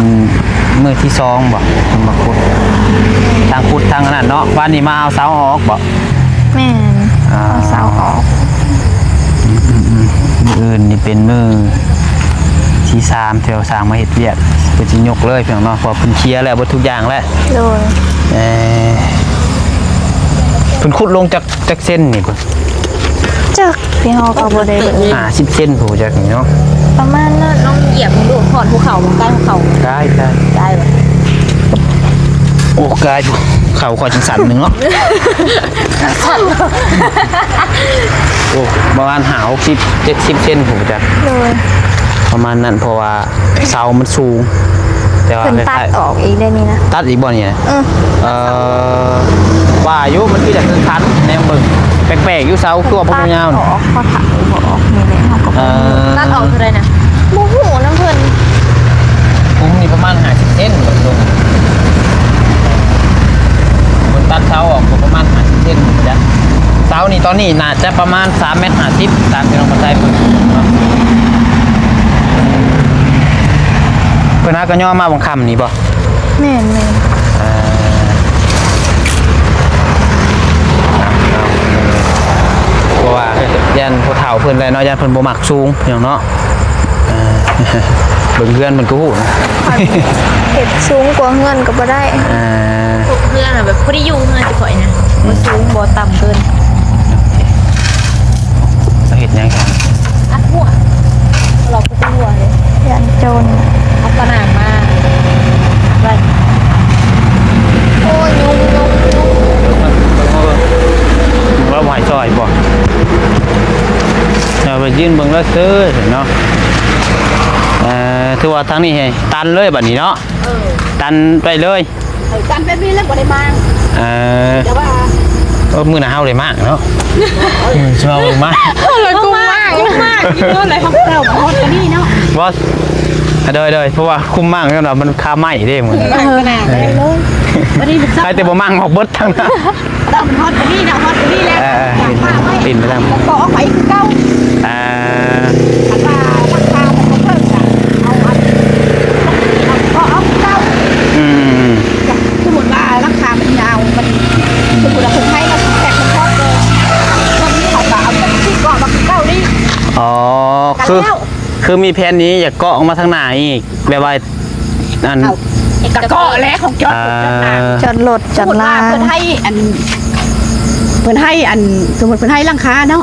ມື້ທີສອງບໍ່ ເພິ່ນມາຂຸດ? ທັງຂຸດທັງອັນນັ້ນເນາະ. ວານນີ້ມາເອົາເສົາອອກບໍ່? ແມ່ນ. ອ່າ ເອົາເສົາອອກ. ອືມໆໆ ມື້ອື່ນນີ້ເປັນມື້ທີສາມ ທີ່ເຮົາສ້າງມາເຮັດວຽກ ເພິ່ນຊິຍົກເລີຍພີ່ນ້ອງເນາະ ເພາະວ່າເພິ່ນເຄຍແລ້ວເບິດທຸກຢ່າງແລ້ວ. ໂດຍ. ເອີ ເພິ່ນຂຸດລົງຈັກ ຈັກເຊັນນີ້ເພິ່ນ? ຈັກ ພີ່ນ້ອງກໍບໍ່ໄດ້ເບິ່ງ. ຫ້າສິບເຊັນພຸ້ນຈັກນີ້ເນາະ ປະມານນັ້ນ. ນ້ອງຢຽບເບິ່ງດູ ຮອດພູເຂົາບໍ່? ໃກ້ພູເຂົາ. ໄດ້ ໄດ້ ໄດ້ບໍ່? ໂອ້ ກາຍ ເຂົາຂ້ອຍຈັ່ງສັ່ນໜຶ່ງເນາະ ສັ່ນ. ໂອ້ ປະມານຫ້າຫົກສິບ ເຈັດສິບເຊັນພຸ້ນຈັກ. ໂດຍ. ປະມານນັ້ນ ເພາະວ່າເສົາມັນສູງ ແຕ່ວ່າ ເພິ່ນຕັດອອກອີກໄດ້ນີ້ນະ. ຕັດອີກບໍ່ນີ້ນະ? ເອີ ເອີ ວ່າຢູ່ ມັນຄືຈະຄືຄັນ ແນມເບິ່ງແປກໆຢູ່ ເສົາຄືວ່າບໍ່ຍາວ. ຕັດອອກ ພໍຖັກບໍ່ອອກນີ້ແຫຼະ ເຮົາກໍບໍ່ຮູ້. ເອີ ຕັດອອກເທົ່າໃດນະ? ບໍ່ຮູ້ນຳເພິ່ນ. ຂຸມນີ້ປະມານຫ້າສິບເຊັນ ເບິ່ງ ເພິ່ນຕັດເສົາອອກກໍປະມານຫ້າສິບເຊັນພຸ້ນຈັກ. ເສົານີ້ຕອນນີ້ໜ້າຈະປະມານສາມແມັດຫ້າສິບ ຕາມທີ່ນ້ອງປະໄຊເບິ່ງເນາະ. ເພິ່ນຫາກໍຍໍມາບັງຄຳນີ້ບໍ່? ແມ່ນໆ. ອ່າ ເພາະວ່າຢ້ານຜູ້ເຖົ້າເພິ່ນແຫຼະເນາະ ຢ້ານເພິ່ນບໍ່ມັກສູງ ພີ່ນ້ອງເນາະ. ອ່າ ເບິ່ງເຮືອນເພິ່ນກໍຮູ້ນະ ເຮັດສູງກວ່າເຮືອນກໍບໍ່ໄດ້. ອ່າ ເຮືອນນະແບບພໍດີຢູ່ ເຮືອນຊິຂ້ອຍນະ ອືມ ບໍ່ສູງບໍ່ຕ່ຳເກີນ. ເຮັດຫຍັງຊັ້ນ? ອັດຫົວ ເຮົາກໍບໍ່ຮູ້ເດ້ ຢ້ານໂຈນ. ເອົາປະໜາມມາໄວ້. ໂອ້ຍ ຍຸງ ຍຸງ ຍຸງ. ວ່າບໍ່ໃຫ້ຊ່ອຍບໍ່? ເອົາໄປຢືນເບິ່ງລະເຊີຍເນາະ. ເອີ ຖືວ່າທາງນີ້ໃຫ້ຕັນເລີຍບັດນີ້ເນາະ. ເອີ ຕັນໄປເລີຍ. ເອີ ກັນແບບນີ້ແລ້ວບໍ່ໄດ້ມາ. ເອີ ແຕ່ວ່າ ເອີ ມື້ໜ້າເຮົາໄດ້ມາເນາະ. ເອີ ຊິມາເບິ່ງມາ ເຮົາລະກຸມມາ ກຸມມາຢູ່ເລີຍ. ເຮົາເຈົ້າມາຮອດກະນີ້ເນາະ. ບໍ່ ໂດຍ ໂດຍ ເພາະວ່າຄຸມມາກແລ້ວມັນຄາໄມ້ເດ້ມື້. ເອີ ເອີ ໄປແຕ່ບໍ່ມາອອກເບິດທັງນັ້ນ. ເຈົ້າມັນຮອດກະນີ້ນະ ຮອດກະນີ້ແລ້ວ. ເອີ ເອີ ປີນໄປທາງ ກໍອອກໄປຄືເກົ່າ. ອ່າ ຄັນວ່າລາຄາມັນບໍ່ເພີ່ມກະເອົາອັນ ກໍອອກຄືເກົ່າ. ອືມ ສົມມຸດວ່າລາຄາມັນຍາວ ມັນ ສົມມຸດວ່າເພິ່ນໃຫ້ມາແຕ່ເພິ່ນທອດເລີຍ ເພິ່ນເຂົາກໍເອົາແຕ່ທີ່ເກາະມາຄືເກົ່ານີ້. ອໍ ຄື ຄືມີແຜນນີ້ຢາກເກາະອອກມາທາງໜ້າອີກ ແບບວ່າ ອັນ ເອົາ ກະເກາະແຫຼະ ຂອງຈອດ ອ່າ ຈອດລົດຈອດລາ ສົມມຸດວ່າເພິ່ນໃຫ້ອັນ ເພິ່ນໃຫ້ອັນ ສົມມຸດເພິ່ນໃຫ້ຫຼັງຄາເນາະ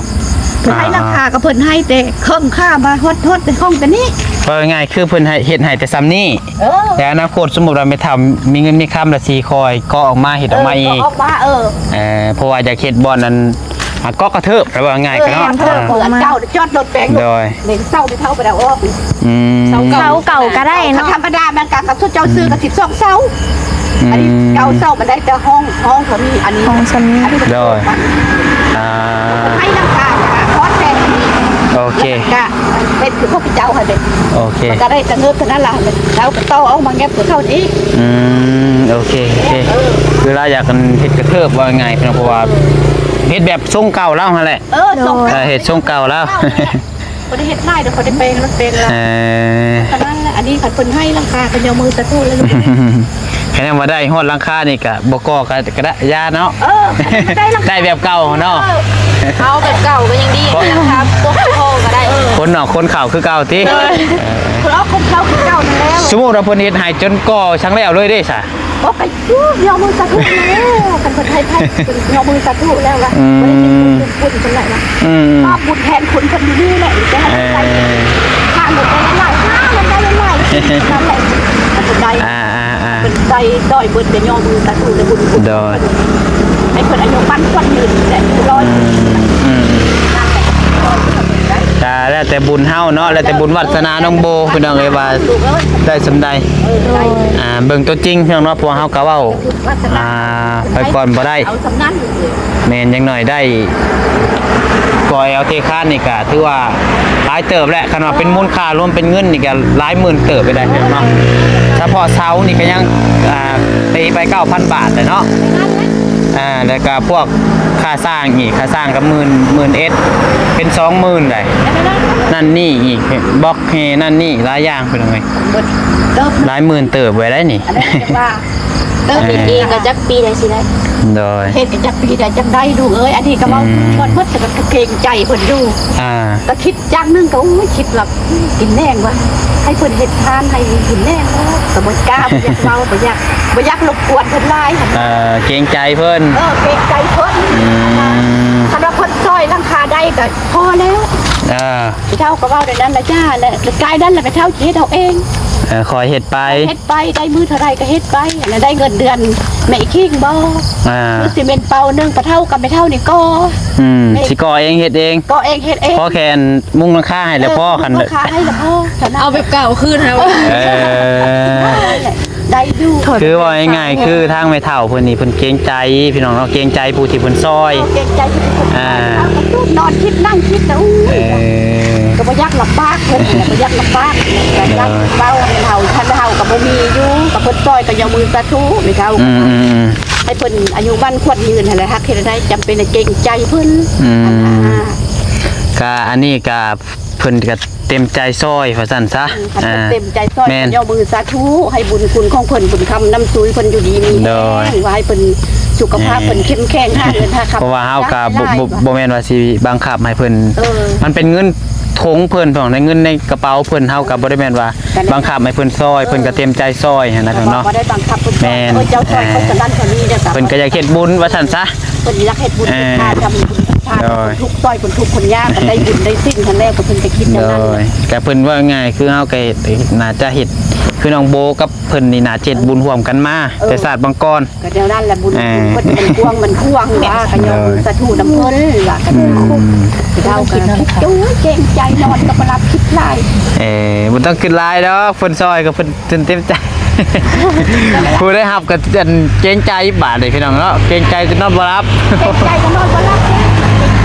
ເພິ່ນໃຫ້ ອ່າ ຫຼັງຄາ ກໍເພິ່ນໃຫ້ແຕ່ເຄິ່ງຄາ ມາຮອດ ຮອດແຕ່ຫ້ອງແຕ່ນີ້. ເວົ້າງ່າຍໆ ຄືເພິ່ນໃຫ້ ເຮັດໃຫ້ແຕ່ສ່ຳນີ້. ເອີ ແຕ່ອະນາຄົດ ສົມມຸດວ່າແມ່ເຖົ້າມີເງິນມີຄຳ ລະຊິຄ່ອຍເກາະອອກມາ ເຮັດອອກມາ ເອີ ອີກ ເອີ ເອີ ເພາະວ່າຢາກເຮັດບ່ອນອັນ ອ່າ ເກາະກະເທີບ ແລ້ວວ່າງ່າຍກະເນາະ. ເອີ ເຈົ້າ ອ່າ ເຈົ້າຈອດລົດແປງ ໂດຍ ເສົາທີ່ເຂົາໄປເອົາອອກ. ອືມ ເສົາເກົ່າ ເສົາເກົ່າກະໄດ້ເນາະ ທຳມະດາມັນກະ ເຂົາເຈົ້າຊື້ກະສິບສອງເສົາ. ອືມ ອັນນີ້ເກົ້າເສົາມັນໄດ້ແຕ່ຫ້ອງ ຫ້ອງເທົ່ານີ້ ອັນນີ້ຫ້ອງສ່ຳນີ້ ອັນນີ້ ໂດຍ ອ່າ ໃຫ້ຫຼັງຄາກະຮອດແຕ່ນີ້. ໂອເຄ ກະເປັນຄືພວກເຈົ້າຫັ້ນເດ້. ໂອເຄ ມັນກະໄດ້ແຕ່ເງິບເທົ່ານັ້ນລະ ເຮົາກະຕໍ່ເອົາມາແງບຄືເຂົາອີກ. ອືມ ໂອເຄ ໂອເຄ ເອີ ຄືລາວຢາກເຮັດກະເທີບ ເວົ້າງ່າຍໆ ເພາະວ່າ ເອີ ເຮັດແບບຊົງເກົ່າລາວຫັ້ນແຫຼະ. ເອີ ຊົງເກົ່າ ເອີ ເຮັດຊົງເກົ່າລາວ ບໍ່ໄດ້ເຮັດຫຼາຍດອກ ບໍ່ໄດ້ແປງ ແປງລາວ. ເອີ ເທົ່ານັ້ນລະ ອັນນີ້ຄັນເພິ່ນໃຫ້ຫຼັງຄາກະຍໍມືສາທຸແລ້ວ. ຄັນວ່າໄດ້ຮອດຫຼັງຄານີ້ກະບໍ່ກໍ່ກະ ກະໄດ້ ຢ່າເນາະ. ເອີ ໄດ້ຫຼັງຄາ ໄດ້ແບບເກົ່າເນາະ. ເອີ ເອົາແບບເກົ່າກະຍັງດີ ຫຼັງຄາບໍ່ພໍກະໄດ້. ເອີ ຄົນນອກຄົນເຂົ້າຄືເກົ່າຕິ. ເອີ ເອີ ຄົນອອກຄົນເຂົ້າຄືເກົ່ານັ້ນແຫຼະ. ສົມມຸດວ່າເພິ່ນເຮັດໃຫ້ຈົນກໍ່ຊ່າງແລ້ວເລີຍເດ້ຊະ. ໂອ້ ກະ ໂອ້ ຍໍມືສາທຸແລ້ວ ຄັນເພິ່ນໃຫ້ ໃຫ້ ຍໍມືສາທຸແລ້ວລະ. ອືມ ບໍ່ໄດ້ເປັນບຸນເພິ່ນແຫຼະນະ. ອືມ ບາບບຸນແທນຄຸນເພິ່ນຢູ່ນີ້ແຫຼະ ຈະໃຫ້ ເອີ ເພິ່ນໄດ້ ຖ້າມັນໄດ້ຫຼາຍ ຖ້າມັນໄດ້ຫຼາຍ ນັ້ນແຫຼະ ເພິ່ນໄດ້ ອ່າໆໆ ເພິ່ນໄດ້ຊ່ອຍເພິ່ນ ຈະຍໍມືສາທຸ ແຕ່ບຸນ ໂດຍ ໃຫ້ເພິ່ນອາຍຸໝັ້ນຂວັນຍືນແຫຼະ ຮ້ອຍ ອືມ ອືມ ນັ້ນແຫຼະ ກະແລ້ວແຕ່ບຸນເຮົາເນາະ ແລ້ວແຕ່ບຸນວາດສະໜານ້ອງໂບ ພີ່ນ້ອງເອີຍ ວ່າໄດ້ສ່ຳໃດ. ເອີ ໄດ້ ອ່າ ເບິ່ງຕົວຈິງ ພີ່ນ້ອງເນາະ ພວກເຮົາກະເວົ້າ ອ່າ ໄປກ່ອນບໍ່ໄດ້ ເອົາສ່ຳນັ້ນ. ແມ່ນ ຢ່າງໜ້ອຍໄດ້ ກ ອຍເອົາເທຄານນີ້ກະຖືວ່າຫຼາຍເຕີບແຫຼະ ຄັນວ່າເປັນມູນຄ່າລວມເປັນເງິນນີ້ກະຫຼາຍໝື່ນເຕີບໄປໄດ້ເນາະ. ສະເພາະເສົານີ້ກະຍັງ ອ່າ ຕີໄປເກົ້າພັນບາດແຫຼະເນາະ. ອ່າ ແລ້ວກະພວກຄ່າສ້າງອີກ ຄ່າສ້າງກະໝື່ນ ໝື່ນເອັດ ເປັນສອງໝື່ນໄດ໋. ນັ້ນນີ້ອີກ ບລັອກແຮ່ນັ້ນນີ້ຫຼາຍຢ່າງພີ່ນ້ອງເອີຍ ເບິດເຕີບ ຫຼາຍໝື່ນເຕີບໄວ້ໄດ໋ນີ້. ອັນນັ້ນເອີ້ນວ່າ ເອີ ເຮັດເອງກໍຈັກປີໃດຊິໄດ້ ໂດຍ ເຮັດກໍຈັກປີໃດຈັ່ງໄດ້ລູກເອີຍ. ອັນນີ້ກໍເວົ້າ ອືມ ໝົດ ໝົດ ແຕ່ກໍເກງໃຈເພິ່ນຢູ່ ອ່າ ກໍຄິດຢ່າງໜຶ່ງກໍ ໂອ້ຍ ຄິດວ່າກິນແໜງວ່າ ໃຫ້ເພິ່ນເຮັດທານໃຫ້ກິນແໜງ ກໍບໍ່ກ້າ ບໍ່ຢາກເວົ້າ ບໍ່ຢາກ ບໍ່ຢາກລົບກວນເພິ່ນຫຼາຍ ເອີ ເກງໃຈເພິ່ນ ເອີ ເກງໃຈເພິ່ນ ອືມ ຄັນວ່າເພິ່ນຊ່ອຍຫຼັງຄາໄດ້ກໍພໍແລ້ວ ເອີ ແມ່ເຖົ້າກໍເວົ້າແນວນັ້ນລະຈ້າ ແລະກາຍນັ້ນລະແມ່ເຖົ້າຊິເຮັດເອົາເອງ ເອີ ຄ່ອຍເຮັດໄປ ເຮັດໄປ ໄດ້ມື້ເທົ່າໃດກໍເຮັດໄປ ອັນນັ້ນໄດ້ເງິນເດືອນແມ່ອີຄິງບໍ່ ອ່າ ຄືຊິແມ່ນເປົາໜຶ່ງ ປະເຖົ້າກັບແມ່ເຖົ້ານີ້ກໍ ອືມ ແມ່ ຊິກໍ່ເອງເຮັດເອງ ກໍ່ເອງເຮັດເອງ ພໍແຄ່ມຸງຫຼັງຄາໃຫ້ລະພໍ ເອີ ຄັນມຸງຫຼັງຄາໃຫ້ລະພໍ ເອົາແບບເກົ່າຄືນເຮົາ ເອີ ໄດ້ຢູ່ ຄືເວົ້າງ່າຍໆ ຄືທາງແມ່ເຖົ້າເພິ່ນນີ້ເພິ່ນເກງໃຈພີ່ນ້ອງເນາະ ເກງໃຈຜູ້ທີ່ເພິ່ນຊ່ອຍ ເອີ ເກງໃຈຜູ້ທີ່ເພິ່ນຊ່ອຍ ອ່າ ເຮົາກໍນອນຄິດນັ່ງຄິດນະ ອຸ້ຍ ເອີ ກໍບໍ່ຢາກລຳບາກເພິ່ນ ບໍ່ຢາກລຳບາກ ກໍຢາກ ເອີ ເວົ້ານຳເຮົາ ຄັນເຮົາກໍບໍ່ມີຢູ່ ກໍເພິ່ນຊ່ອຍກໍຍົກມືສາທຸ ແມ່ເຖົ້າ ອືມໆໆ ໃຫ້ເພິ່ນອາຍຸໝັ້ນຂວັນຍືນຫັ້ນແຫຼະ ຮັກເຮັດໃດຈຳເປັນເກງໃຈເພິ່ນ ອືມ ອັນນ່າ ກະອັນນີ້ກະເພິ່ນກະ ເຕັມໃຈຊ່ອຍວ່າຊັ້ນຊະ ອືມ ຄັນເພິ່ນເຕັມໃຈຊ່ອຍ ແມ່ນ ກໍຍົກມືສາທຸ ໃຫ້ບຸນຄຸນຂອງເພິ່ນ ບຸນຄຳນ້ຳຊຸຍເພິ່ນຢູ່ດີມີແຮງ ໂດຍ ວ່າໃຫ້ເພິ່ນສຸຂະພາບ ເອີ ເພິ່ນເຂັ້ມແຂງ ຫາເງິນຫາຄຳ ເພາະວ່າເຮົາກໍບໍ່ ບໍ່ ບໍ່ແມ່ນວ່າຊິບັງຄັບໃຫ້ເພິ່ນ ເອີ ມັນເປັນເງິນຖົງເພິ່ນ ຂອງໃນເງິນໃນກະເປົາເພິ່ນ ເຮົາກໍບໍ່ໄດ້ແມ່ນວ່າບັງຄັບໃຫ້ເພິ່ນຊ່ອຍ ເອີ ເພິ່ນກໍເຕັມໃຈຊ່ອຍຫັ້ນນະເນາະ ບໍ່ໄດ້ບັງຄັບເພິ່ນຊ່ອຍ ແມ່ນ ເອີ ເຈົ້າຊ່ອຍເພິ່ນ ເອີ ເທົ່ານັ້ນເທົ່ານີ້ເດ້ ເພິ່ນກໍຢາກເຮັດບຸນວ່າຊັ້ນຊະ ເພິ່ນຢາກເຮັດບຸນ ເອີ ເຮັດທານ ທຳບຸນທຳທານ ເອີ ເພິ່ນທຸກ ຊ່ອຍເພິ່ນທຸກເພິ່ນຍາກ ກໍໄດ້ບຸນໄດ້ສິນຫັ້ນແຫຼະ ກໍເພິ່ນກໍຄິດແນວນັ້ນ ໂດຍ ກໍເພິ່ນເວົ້າງ່າຍ ຄືເຮົາກໍເຮັດ ໜ້າຈະເຮັດ ຄືນ້ອງໂບກັບເພິ່ນນີ້ໜ້າຈະເຮັດບຸນຮ່ວມກັນມາ ເອີ ແຕ່ຊາດປາງກ່ອນ ກໍແນວນັ້ນແຫຼະ ບຸນ ເອີ ເພິ່ນມັນກວ້າງມັນຂວາງວ່າ ກໍຍອມ ໂດຍ ສາທຸນຳເພິ່ນວ່າ ອືມ ເຮົາກໍຄິດ ໂອ້ຍ ເກງໃຈ ນອນກໍບໍ່ຫຼັບ ຄິດຫຼາຍ ເອີ ບໍ່ຕ້ອງຄິດຫຼາຍດອກ ເພິ່ນຊ່ອຍກໍເພິ່ນ ຈົນເຕັມໃຈ ຜູ້ໄດ້ຮັບກໍອັນເກງໃຈບາດນີ້ພີ່ນ້ອງເນາະ ເກງໃຈຈົນນອນບໍ່ຫຼັບ ເກງໃຈກໍນອນບໍ່ຫຼັບ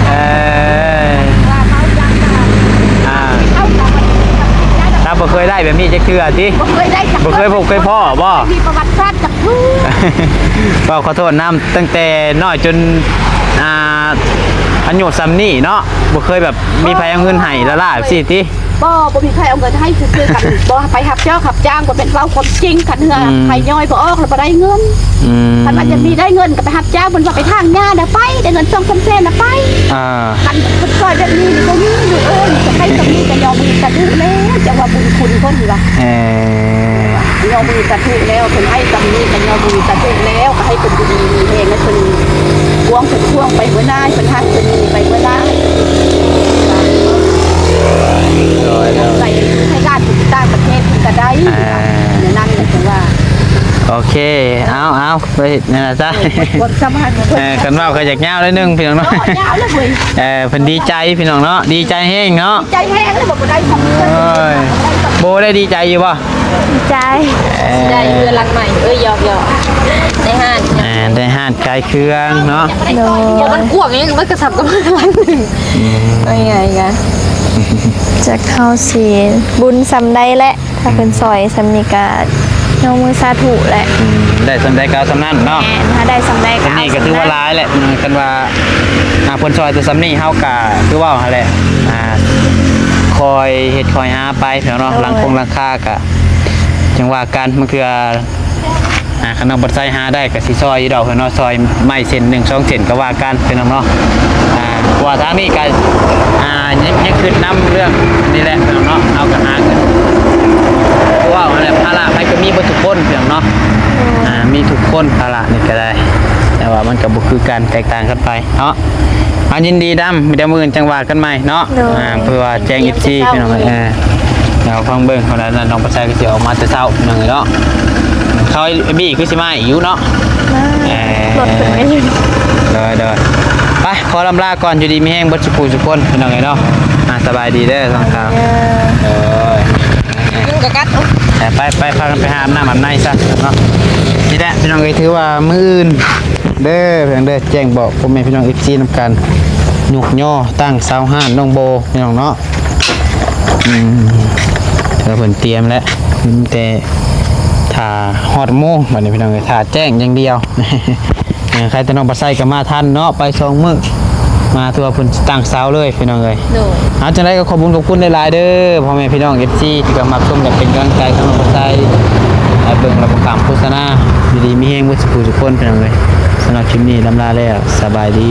ເອີ ວ່າເຮົາຢາກຈະ ອ່າ ເຮົາກໍບໍ່ໄດ້ ຖ້າບໍ່ເຄີຍໄດ້ແບບນີ້ຈັກເທື່ອຕິ ບໍ່ເຄີຍໄດ້ຈັກ ບໍ່ເຄີຍພົບເຄີຍພໍ້ບໍ່ ມີປະຫວັດສາດຈັກເທື່ອ ເວົ້າຂໍໂທດນຳ ຕັ້ງແຕ່ນ້ອຍຈົນ ອ່າ ອາຍຸສ່ຳນີ້ເນາະ ບໍ່ເຄີຍແບບມີໃຜເອົາເງິນໃຫ້ລ້າໆ ຈັ່ງຊີ້ຕິ. ບໍ່ ບໍ່ມີໃຜເອົາເງິນໃຫ້ ຊື່ໆ ກັນ ບໍ່ໄປຮັບຈອກຮັບຈ້າງ ບໍ່ແມ່ນເວົ້າຄວາມຈິງ ຄັນເຮືອ ອືມ ໃຜຍ້ອຍບໍ່ອອກແລ້ວບໍ່ໄດ້ເງິນ ອືມ ຄັນວ່າຈະມີໄດ້ເງິນກໍໄປຮັບຈ້າງ ເພິ່ນວ່າໄປຖາງຫຍ້ານະໄປ ໄດ້ເງິນສອງສາມແສນນະໄປ ອ່າ ຄັນເພິ່ນຊ່ອຍແບບນີ້ນີ້ບໍ່ມີ ລູກເອີຍ ຈະໃຫ້ສ່ຳນີ້ກໍຍອມມີສາທຸແລ້ວ ຈະວ່າບຸນຄຸນເພິ່ນວ່າ ເອີ ຍອມມີສາທຸແລ້ວ ເພິ່ນໃຫ້ສ່ຳນີ້ກໍຍອມມີສາທຸແລ້ວ ກໍໃຫ້ເພິ່ນຢູ່ດີມີແຮງ ໃຫ້ເພິ່ນກວ້າງເພິ່ນກວ້າງໄປເມື່ອໜ້າ ໃຫ້ເພິ່ນຮັກເພິ່ນມີໄປເມື່ອໜ້າ ໂດຍ ໃຫ້ໄປໃຫ້ຫຼານຢູ່ຕ່າງປະເທດເພິ່ນກໍໄດ້ ອ່າ ແນວນັ້ນແຫຼະຈັ່ງວ່າ ໂອເຄ ເອົາ ເອົາ ໄປເຮັດແນວນັ້ນຊະ ຄວາມສາມາດຂອງເພິ່ນ ເອີ ຄັນເວົ້າກໍຢາກຍາວໜ້ອຍໜຶ່ງພີ່ນ້ອງເນາະ ເນາະ ຍາວເລີຍເວີຍ ເອີ ເພິ່ນດີໃຈພີ່ນ້ອງເນາະ ດີໃຈແຮງເນາະ ດີໃຈແຮງເລີຍ ບໍ່ໄດ້ສຳເລັດ ໂອ້ຍ ບໍ່ໄດ້ດີໃຈຢູ່ບໍ່? ໃຈ ເອີ ຊິໄດ້ເຮືອນຫຼັງໃໝ່ ເອີຍ ຢອກໆ ໄດ້ຮ້ານ ອ່າ ໄດ້ຮ້ານຂາຍເຄື່ອງເນາະ ໂດຍ ບໍ່ ມັນກວ້າງຫຍັງ ມັນກະສັບກັບເຮືອນຫຼັງໜຶ່ງ ອືມ ເອົາງ່າຍໆ ກະ ຈັກເຮົາຊິບຸນສ່ຳໃດແຫຼະ ຖ້າເພິ່ນຊ່ອຍສ່ຳນີ້ກະຍົກມືສາທຸແຫຼະ ອືມ ໄດ້ສ່ຳໃດກໍເອົາສ່ຳນັ້ນເນາະ ແມ່ນ ຖ້າໄດ້ສ່ຳໃດກໍເອົາສ່ຳນັ້ນ ອັນນີ້ກໍຖືວ່າຫຼາຍແຫຼະ ຄັນວ່າ ອ່າ ເພິ່ນຊ່ອຍແຕ່ສ່ຳນີ້ ເຮົາກະຄືເວົ້າຫັ້ນແຫຼະ ອ່າ ຄ່ອຍເຮັດຄ່ອຍຫາໄປເນາະ ໂດຍ ຫຼັງຄົງຫຼັງຄາກະ ຈັ່ງວ່າກັນ ບາງເທື່ອ ອ່າ ຄັນນ້ອງບອນໄຊຫາໄດ້ກໍຊິຊ່ອຍຢູ່ດອກເນາະ ຊ່ອຍໄມ້ເສັ້ນໜຶ່ງສອງເສັ້ນກໍວ່າກັນພີ່ນ້ອງເນາະ ອ່າ ເພາະວ່າທາງນີ້ກໍ ອ່າ ຍັງ ຍັງຄິດນຳເລື່ອງນີ້ແຫຼະພີ່ນ້ອງເນາະ ເຮົາກໍຫາເງິນ ຄືເວົ້າຫັ້ນແຫຼະ ພາລະໃຜກໍມີເບິດທຸກຄົນພີ່ນ້ອງເນາະ ອ່າ ມີທຸກຄົນພາລະນີ້ກໍໄດ້ ແຕ່ວ່າມັນກໍບໍ່ຄືກັນ ແຕກຕ່າງກັນໄປເນາະ ອ່າ ຍິນດີນຳ ດຽວມື້ອື່ນຈັ່ງວ່າກັນໃໝ່ເນາະ ໂດຍ ອ່າ ເພື່ອວ່າແຈ້ງເອັຟຊີພີ່ນ້ອງ ເອີ ດຽວຟັງເບິ່ງ ເພາະວ່ານ້ອງປະໄຊກໍຊິອອກມາແຕ່ເຊົ້າພີ່ນ້ອງເອີຍເນາະ ເຂົາບີຄືຊິມາອີກຢູ່ເນາະ ມາ ເອີ ລົດເພິ່ນກໍຢູ່ ໂດຍໆ ໄປ ຂໍລຳລາກ່ອນ ຢູ່ດີມີແຮງເບິດສູ່ຜູ້ສູ່ຄົນພີ່ນ້ອງເອີຍເນາະ ອ່າ ສະບາຍດີເດີ ສອງສາວ ເອີ ເອີ ຍຸງກໍກັດ ເອີ ໄປ ໄປ ພາກັນໄປຫາອາບນ້ຳອາບໃນຊະເນາະ ນີ້ແຫຼະພີ່ນ້ອງເອີຍ ຖືວ່າມື້ອື່ນເດີ ພີ່ນ້ອງເດີ ແຈ້ງບອກພໍ່ແມ່ພີ່ນ້ອງເອັຟຊີນຳກັນ ຍົກຍໍຕັ້ງເສົາຮ້ານນ້ອງໂບ ພີ່ນ້ອງເນາະ. ອືມ ເພິ່ນເຕີມແລ້ວ ມີແຕ່ຖ້າຮອດໂມງ ບັດນີ້ພີ່ນ້ອງເອີຍ ຖ້າແຈ້ງຢ່າງດຽວ. ເອີ ໃຄແຕ່ນ້ອງປາໄຊກໍມາທັນເນາະ ໄປສອງມື້ ມາເທື່ອເພິ່ນຕັ້ງເສົາເລີຍພີ່ນ້ອງເອີຍ. ໂດຍ ເອົາ ຈັ່ງໃດກໍຂອບບຸນຂອບຄຸນຫຼາຍໆເດີ ພໍ່ແມ່ພີ່ນ້ອງ ເອັຟຊີ ທີ່ເຂົ້າມາຊົມ ແລະ ເປັນກຳລັງໃຈໃຫ້ນ້ອງປາໄຊ ໃຫ້ເບິ່ງ ແລະ ບໍ່ຂ້າມໂຄສະນາ. ຢູ່ດີມີແຮງເບິດສູ່ຜູ້ສູ່ຄົນພີ່ນ້ອງເອີຍ. ສຳລັບຄລິບນີ້ລຳລາແລ້ວ ສະບາຍດີ.